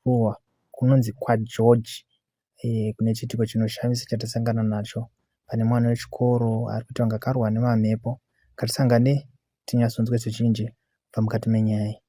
Ruwa kunonzi kwaGeorge kune chiitiko chinoshamisa chatasangana nacho. Pane mwana wechikoro ari kuita kunge akarohwa nemamhepo. Ngatisangane tinyatsonzwe zvizhinji kubva mukati menyaya iyi.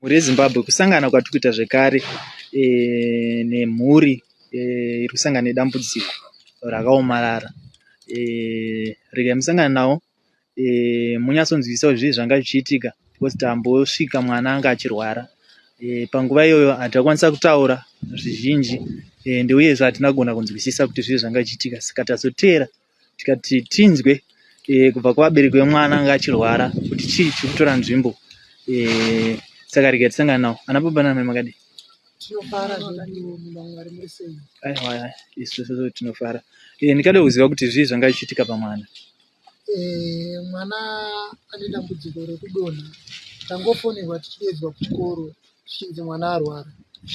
Mhuri yeZimbabwe kusangana kwatiri kuita zvekare e, nemhuri e, iri kusangana nedambudziko rakaomarara. E, regai musangane navo e, munyatsonzwisisa kuti zvii zvanga zvichiitika because tambosvika mwana anga achirwara e, panguva iyoyo hatakwanisa kutaura zvizhinji ende uyezve hatina kugona kunzwisisa kuti zvii zvanga zvichiitika saka tazoteera tikati tinzwe e, kubva kuvabereki vemwana anga achirwara kuti chii chiri kutora nzvimbo e, saka rega tisangana nawo ana baba namai makadii Tinofara zvedu munhu waMwari muri sei? Aiwa isu tinofara. E, ndikada kuziva kuti zvii zvanga zvichiitika pamwana. E, mwana ane dambudziko rekudonha. Tangofonerwa tichiedzwa kuchikoro zvichinzi mwana arwara.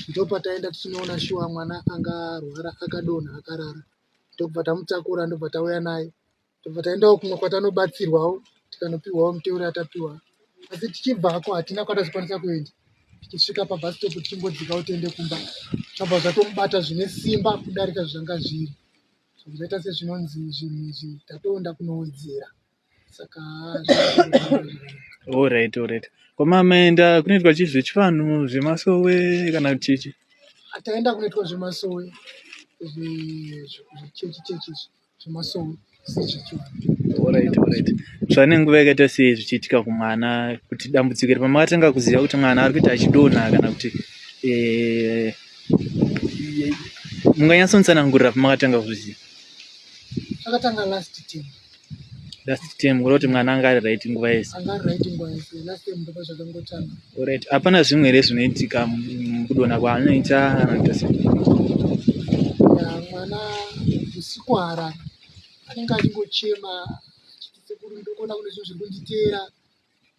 Ndopataenda tichinoona shuwa mwana anga arwara akadonha akarara. Ndobva tamutakura ndobva tauya naye. Tobva taendawo kumwe kwatanobatsirwawo tikanopihwawo miteuro yatapiwa. Asi tichibvako hatina kwatazokwanisa kuenda. Tichisvika pabus stop tichingodzikawo tiende kumba. Zvabva zvatomubata zvine simba kudarika zvanga zviri. Zvaita sezvinonzi zvinhu izvi tatoenda kunowedzera. Saka Alright, alright. Kwamamaenda kunoitwa chii zvechivanhu zvemasowe kana kuti chichi? Taenda kunoitwa zvemasowe zvechechi chechi izvi. zvemasowe Alright, alright. Zvane nguva yakaita sei zvichiitika kumwana kuti dambudziko iri pamakatanga kuziva kuti mwana ari kuita achidonha kana kuti eh, munganyatsonitsanangurira pamakatanga kuzviziva? Zvakatanga last term. Last term kureva kuti mwana anga ari right nguva yese. Anga ari right nguva yese. Last term ndipo zvakangotanga. Alright. Hapana zvimwe here zvinoitika mukudonha kwaanoita kana kuita sei? Ya, mwana usiku haarari. Anenge achingochema achiti sekuru ndiri kuona kune zvinhu zviri kunditeera.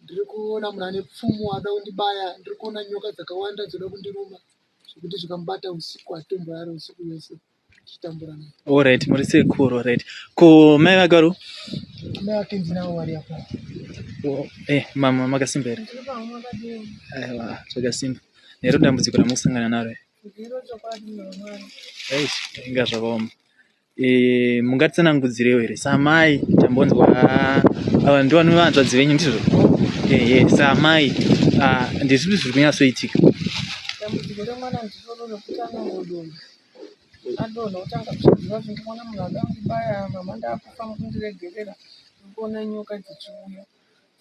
Ndiri kuona munhu ane pfumo ada kundibaya. Ndiri kuona nyoka dzakawanda dzoda kundiruma. Zvekuti zvikamubata usiku hatomborari usiku wese. tichitambura naye. Alright, muri sekuru, alright. Ko mai vake vari? Mai vake ndinavo vari apo. Oh, eh, mama makasimba here? Aiwa, zvakasimba. Nero dambudziko ramukusangana naro. Ndiro chokwadi mwana. Eish, inga zvakaoma. Eh, mungatitsanangudzirewo here samai tambonzwa ava ndiwani vanzvadzi venyu ndizvo? Eh, eh, samai ah, ndezvipi zviri kunyatsoitika? Dambudziko remwana ndiro rekuti anongodonha. Adonha otanga kuzviziva kuti ndikuona munhu ada kundibaya mama ndakufa mukundiregerera ndikuona nyoka dzichiuya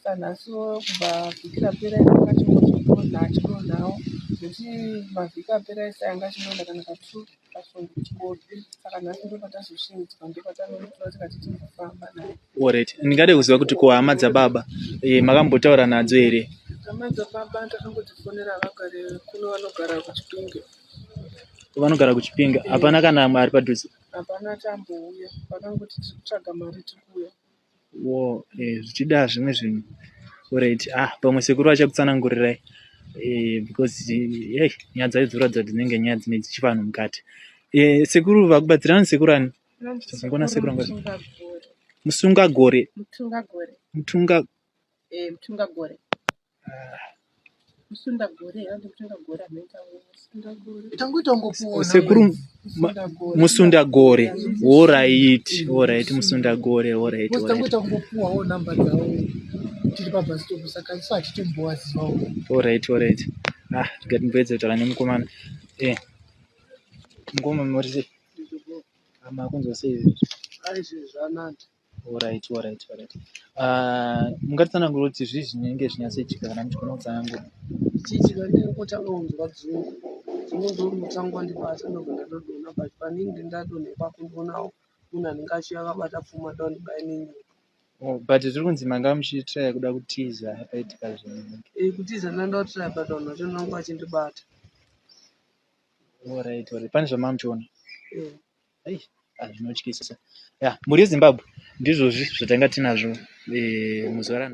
sanhasiwo kubva vhiki rapera anga achingotodonha achidonhawo nekuti mavhiki apera ese anga achingoenda kana katwo pasvondo kuchikoro saka nhasi ndopatazosheedzwa ndopatanomutora tikati timbofamba naye. Alright. Ndingade kuziva kuti ko hama dzababa eh, makambotaura nadzo here? Hama dzababa takangodzifonera vagare kuno vanogara kuChipinge. Vanogara kuChipinge. Hapana kana amwe ari padhuze. Hapana chambouya. Vakangoti tiri kutsvaga mari tiri kuuya. Wo eh, zvichida zvimwe zvinhu. Alright. Ah, pamwe sekuru vachakutsanangurirai. Eh, because hey, nyaya dzacho dzinoratidza kuti dzinenge nyaya dzine dzichivanhu mukati. Eh, sekuru vakubatsirani sekuru ani? Tazongona sekuru anga. Musungagore. Mutungagore. Mutunga Eh, mutungagore. Musundagore, hanzi mutungagore anoita musundagore. Tangoita kungopuwa Sekuru Musundagore. Alright, alright Musundagore, alright, Because alright. tangoita kungopuwawo namba dzavo tiri pabus stop saka isu hatitombowazivawo. Alright, alright. Ah, rega timboedze kutaura nemukomana. Eh. Mukoma muri sei? Makunzwa sei izvi? Aizvi zvanani. Alright, alright, alright. Ah, mungatitsanangura kuti zvii zvinenge zvinyatsoitika kana muchigona kutsanangura? Zvichiitika ndinongotanga kunzwa dzungu. Dzungu ndorotanga kundibata ndobva ndatodonha but panenge ndadonha ipapo ndoonawo munhu anenge achiuya akabata pfumo ada kundibaya nenyoka. Oh, but zviri kunzi manga muchitraya kuda kutiza paitika zvinhu. Kutiza ndanga kutraya, but vanhu vacho vanga vachindibata. Alright. Pane zvamamuchiona? Eh. Ai, zvinotyisa. Ya, mhuri yeZimbabwe, ndizvozvi zvatanga tinazvo muzuva ranhasi.